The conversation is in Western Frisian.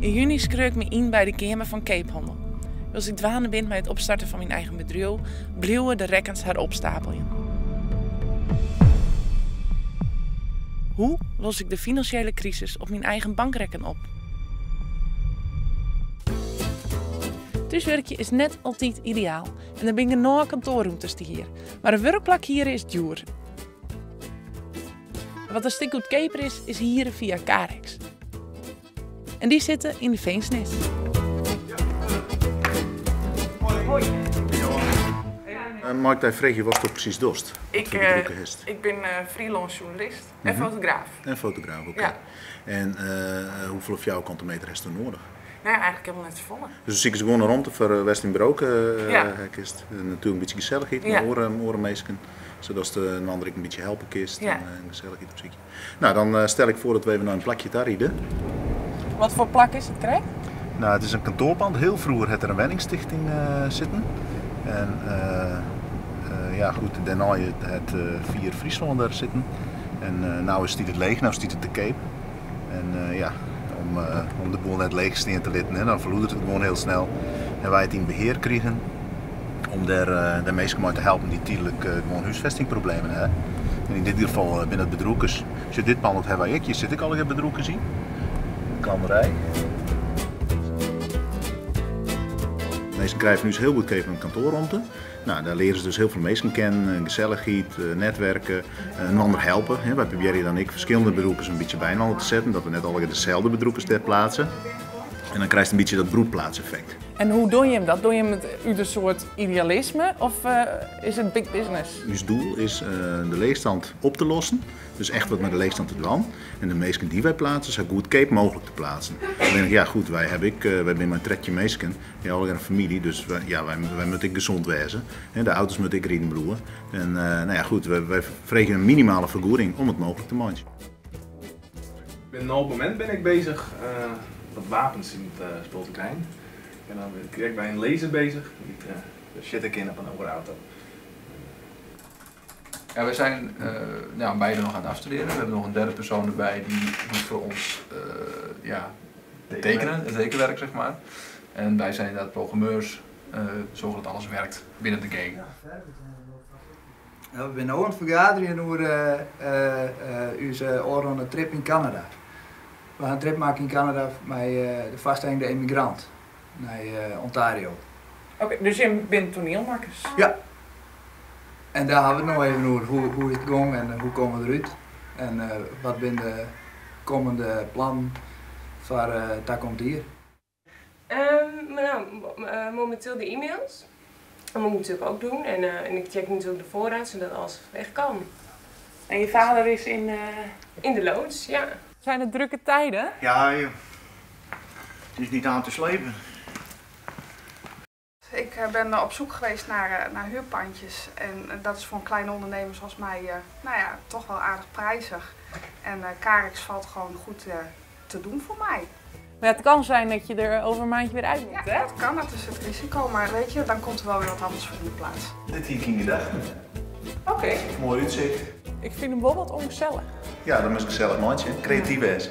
Yn juny skreau ik my yn by de Keamer fan Keaphannel. Wylst ik dwaande bin mei it opstarten fan myn eigen bedriuw, bliuwe de rekkens har opstapeljen. Hoe los ik de finansjele krisis op myn eigen bankrekken op? Thúswurkje is net altyd ideaal en der binne genôch kantoarrûmtes te hier. Mar in wurkplak hiere is djoer. Wat in stik goedkeaper is, is hiere fia Carex. En dy sitte yn de finzenis. Hoi. Mei ik dy freegje watsto presys dochst? Ik, ik bin freelance sjoernalist en fotograaf. En fotograaf, oké. Ja. En hoefolle fjouwerkante meter hasto noadich? No ja, eigentlik helemaal net safolle. Dus do sikest gewoan in romte foar wêr'tst dyn buroke Ja. ha kinst. En natuerlik in bytsje gesellichheid Ja. mei oare, oare minsken, sadatst inoar ek in bytsje helpe kinst Ja. en gesellichheid opsykje. No, dan stel ik foar dat we even nei in plakje ta ride. Wat foar plak is it krekt? No, it is in kantoarpand. Hiel froeger hat der in wenningstichting sitten. En ja, goed, dêrnei hat Fier Fryslân dêr sitten. En no stiet it leech, no stiet it te keap. En ja, om de boel net leech stean te litten, hè, dan ferlûdert it gewoan hiel snel. Hawwe wy it yn behear krigen om dêr de minsken mei te helpen dy't tydlik gewoan húsfestingproblemen hawwe. En yn dit gefal binne it bedriuwkes. Sjoch, dit pand dat hawwe wy ek. Hjir sitte ek allegear bedriuwkes yn. Klanderij. Minsken krije fan ús hiel goedkeap in kantoarromte. No, dêr leare se dus hiel folle minsken kennen, gesellichheid, netwerke, inoar helpe. Wy probearje dan ek ferskillende bedriuwkes in bytsje byinoar te setten, dat we net allegear deselde bedriuwkes dêr pleatse. En dan krijst in bytsje dat broedplaatseffekt. En hoe dogge jim dat? Dogge jim it út in soart idealisme of is it big business? Us doel is de leechstand op te lossen, dus echt wat mei de leechstand te dwaan. En de minsken dy't wy pleatse, sa goedkeap mooglik te pleatsen. Allinnich ja, goed, wy hawwe ek, wy binne mei 13 minsken, wy hawwe allegear in famylje, dus ja, wy moatte ek gesond wêze. De auto's moatte ek riden bliuwe. En no ja, goed, wy freegje in minimale fergoeding om it mooglik te meitsjen. Ik bin no op it momint bin ik bezich wat wapens yn it spul te krijen. Ik bin dan krekt by in laser bezich, dy't sjitte kin op in oare auto. Ja, wij zijn ja, beide nog aan het afstuderen. We hebben nog een derde persoon erbij die doet voor ons ja, tekenen, het tekenwerk zeg maar. En wij zijn inderdaad programmeurs, zorgen dat alles werkt binnen de game. Ja, we binne no oan it fergaderjen oer ús ôfrûne trip yn Kanada. We ha in trip makke yn Kanada mei de foarstelling De Emigrant nei Ontario. Oké, dus jim binne toanielmakkers? Ja. En dêr hawwe we it no even oer. Hoe is it gong en hoe komme we derút? En wat binne de kommende plannen foar takommend jier? Nou, momenteel de e-mails. Dat moet ik natuurlijk ook doen. En ik check natuurlijk de voorraad, zodat alles weg kan. En je vader is in In de loods, ja. Zijn het drukke tijden? Ja, joh. Het is niet aan te slepen. Ik ben op zoek geweest naar huurpandjes en dat is voor een kleine ondernemer zoals mij nou ja, toch wel aardig prijzig. En Carex valt gewoon goed te doen voor mij. Maar het kan zijn dat je er over een maandje weer uit moet, Ja, hè? dat kan, dat is het risico, maar dan komt er wel weer wat anders voor in de plaats. Dit hier ging gedachten. Oké. Mooi uitzicht. Ik vind hem wel wat ongezellig. Ja, dat is een gezellig maandje. Creatief is.